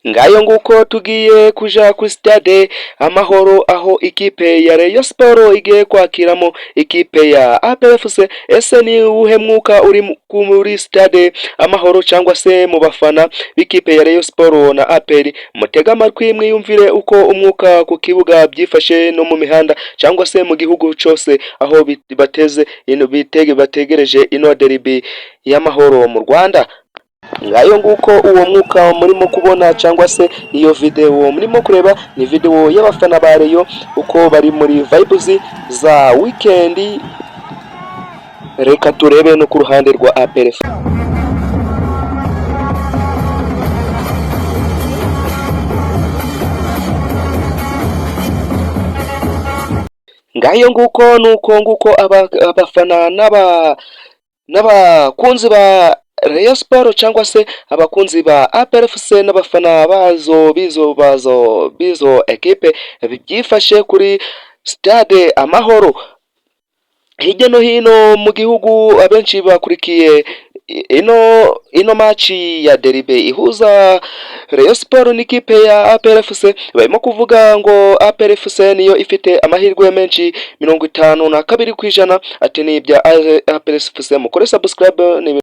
Ngayo nguko, tugiye kuja kuri Stade Amahoro, aho ikipe ya Rayon Sport igiye kwakiramo ikipe ya APR FC. Ese ni uwuhe mwuka uri muri Stade Amahoro cyangwa se mu bafana b'ikipe ya Rayon Sport na APR? Mutege amatwi mwiyumvire uko umwuka ku kibuga byifashe no mu mihanda cyangwa se mu gihugu cyose, aho bateze bitege bategereje ino derby y'amahoro mu Rwanda. Ngayo nguko, uwo mwuka murimo kubona cyangwa se iyo video murimo kureba ni video y'abafana ba Rayon, uko bari muri vibes za weekend. Reka turebe no ku ruhande rwa APR. Ngayo nguko, nuko nguko abafana n'abakunzi ba Rayon Sport cyangwa se abakunzi ba APR FC n'abafana bazo bizo bazo bizo ekipe byifashe kuri Stade Amahoro. Hirya no hino mu gihugu abenshi bakurikiye ino match ya derby ihuza Rayon Sport n'ikipe ya APR FC. Barimo kuvuga ngo APR FC niyo ifite amahirwe menshi, 52%. Ati ni ibya APR FC. Mukore subscribe ni